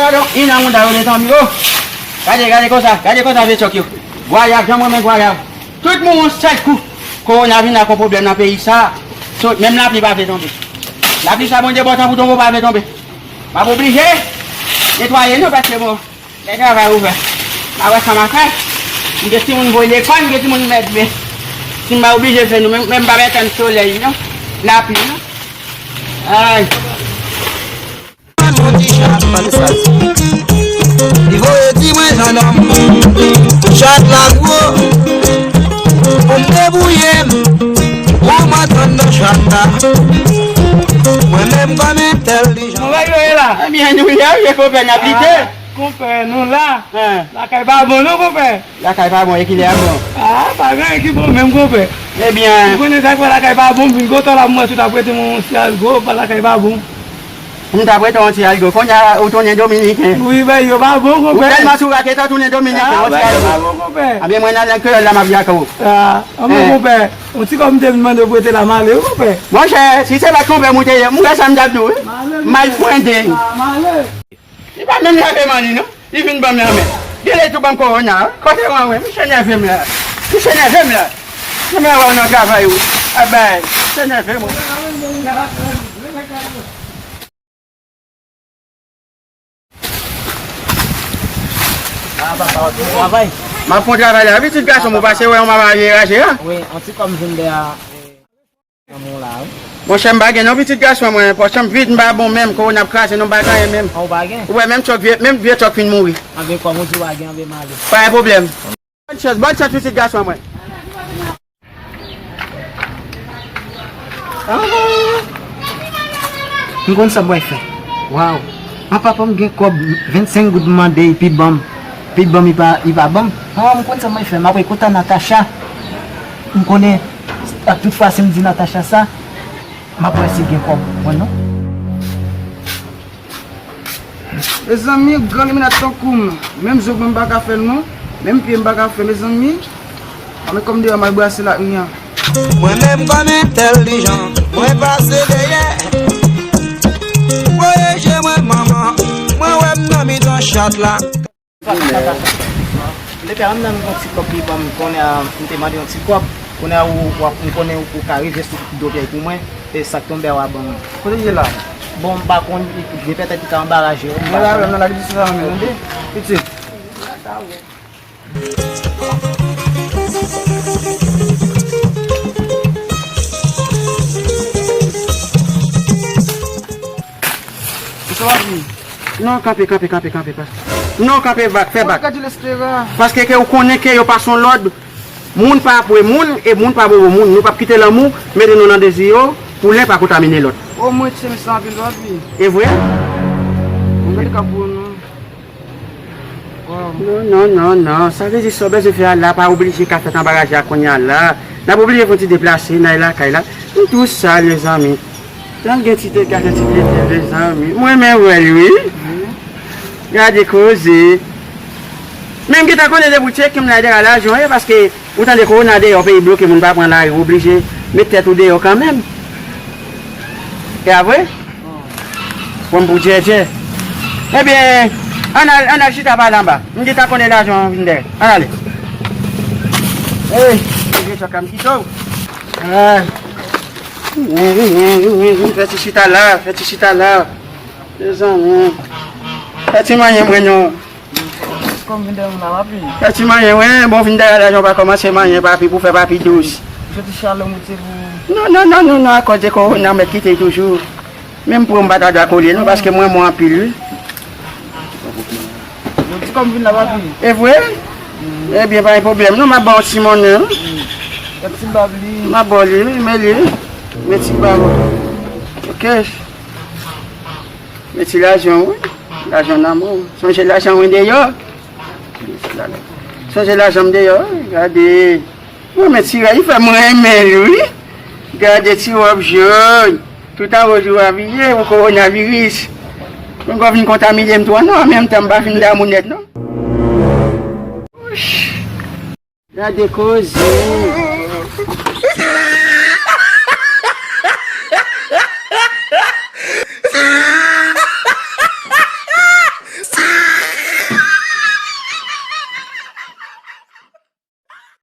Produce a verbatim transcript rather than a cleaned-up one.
Gade yon inamouda yo detann yo. Gade, gade konsa, gade konsa vye chòk yo. Gwayav, jan mwen renmen gwayav. Tout moun yon sèl kou. Kowona vin ak yon pwoblèm nan peyi sa. So, menm lapli pa vle tonbe. Lapli sa Bondye bon tan pou tonbe pa vle tonbe. M ap oblije netwaye nou paske bon, gen travay pou fè. M a wè sa m a fè. M gen timoun voye lekòl, m gen timoun mèt men. Si m pa oblije fè nou, men, men m pa mèt tann solèy non. Lapli non. Ay. Mwen di chat, pale sa di. Li voye di mwen jandòm. Chat la gwo. Pou m debouye m. Pou m antann nan chat la. Mwen menm kòm entèlijan. Mwen va yoye la. Ebyen, nou ye, ye konpè n ap lite. Ah, konpè, nou la. Hein. Lakay pa bon non, konpè. Lakay pa bon, e kilè a bon? Ah, pa gen anyen ki bon menm, konpè. Ebyen. Ou konnen sa k fè lakay pa bon, m vin kontan la, m wè tout ap rete mwen yon ti algo, pa lakay pa bon. M t ap rete yon ti algo. Kounye a, ou tounen dominiken. Wi, bay yo pa bon, konpè. Ou tèlman sou raketa, tounen dominiken, yon ti algo. Ah, bay yo pa bon, konpè. Ebyen, mwen nan lang kreyòl la, m ap di ak ou. Ah, anmwe, konpè. Yon ti kòb m te vin mande w prete la, m ale, wi, konpè. Monchè, si se pa t konpè m ou te ye, m wè sa m t ap di w, wi. M ale, konpè. M al pwende. Ah, m ale. Li pa menm lave men li non. Li vin ban m lanmen. Genlè tou ban m kowona, wi. Kote w an, wi? Misye nève m la. Misye nève m la. Janm wè w nan travay ou. Abay, misye nève m, wi. Ah, papa, w ap fè travay? M ap fè yon travay la. Pitit gason m, ou pase wè yon mama vye raje a? Wi, yon ti kòb m vin dèyè a. Lanmou la, wi. Monchè, m pa gen non pitit gason mwen, pòch an vid, m pa bon menm, kowona ap kraze nou, m pa gen anyen menm. An, ou pa gen? Ou wè menm chòk vye, menm vye chòk fin mouri. Anben kòm ou di w pa gen, anben m ale. Pa gen pwoblèm. Bòn chans, bòn chans pitit gason mwen. Ah. M konn sa m pral fè. Waw. An papa m gen kòb vennsenk goud m mande epi ban m. Epi ban m, li pa, li pa ban m. An, m konn sa m pral fè. M ap rekota Natacha. M konnen ak tout fwa si m di Natacha sa, m ap wè si gen kòb. Mwen non. Mezanmi, gran limonad tankou m. Menm zong mwen m pa ka fè l non. Menm pye m pa ka fè, mezanmi. Anben kòm deyò m al brase la kounya. Mwen menm kòm entèlijan, mwen pase dèyè. Voye je mwen manman, mwen wè m nan mitan chat la. Lepe a, m nan yon ti kòb li ban m, kounye a, m te mande yon ti kòb. Kounye a, ou, w ap, m konnen ou ka rive sou do pyèy pou mwen. E sa k tonbe a, w a ban mwen. Kote l ye la? Bon, m pa konn, li, li petèt li ka anba raje. Mwen la, mwen la, li di sa, mwen mande. Pitit. Sa va, fi? Non, kanpe, kanpe, kanpe, kanpe, pas. Non, kanpe, bak, fè bak. Paske ke ou konnen ke yo pa son lòd. Moun pa apre moun, e moun pa bobo moun. Nou p ap kite lanmou mete nou nan dezi yo, pou len pa kontamine lòt. O, mwen tye misye anpil lòd, wi. E vre? Mwen gade kap pou nou. Non, non, non, non. Sa vle di sa w bezwen fè a la, pa oblije ka fèt anba raje a kounye a la. N ap oblije fè yon ti deplase, n al lakay la. M tou sal, mezanmi. Tan gen ti dega, gen ti plezi, mezanmi. Mwen renmen wè l, wi. Gade koze. Men m gentan konnen depi w tcheke m la, dega lajan ye, paske ou tande kowona deyò, peyi bloke, moun pa pran lari, ou oblije met tèt ou deyò kanmenm. E apre? Pran m pou djèdjè. Ebyen, ann al, ann al chita pale anba. M gentan konnen lajan an vin dèyè. Ann ale. Ey, vye chòk a m kite w. Ah. Fè ti chita la, fè ti chita la. Mezanmi. Fè ti manyen mwen non. Kòm vin dèyè m la, papi. Fè ti manyen, wi. Bon, vin dèyè la, jan w pa kòmanse manyen, papi, pou fè papi dous. Jodi chalè moute pou. Non, non, non, non, non, akoz de kowona, mèt kite toujou. Menm pou yo, m pa ta dwe kole, non, paske mwen, mwen anpil, wi. Jodi kòm vin la, papi. E vre? Ebyen, pa gen pwoblèm, non, m ap ba w ti monnen, wi. Yon ti bab li. M ap ba w li, wi, men li, wi. Men ti bab. Ok. Men ti lajan, wi. Lajan nan men w. Sonje lajan mwen deyò. Sonje lajan m deyò, wi. Gade. Mwen men ti rad, li fè mwen renmen l, wi. Gade ti wòb jòn. Tout anwo jou aviye pou kowonaviris. Mwen gò vin kontamine m tou, non, an menm tan m pa fin damou nèt, non. Wouch. Gade koze.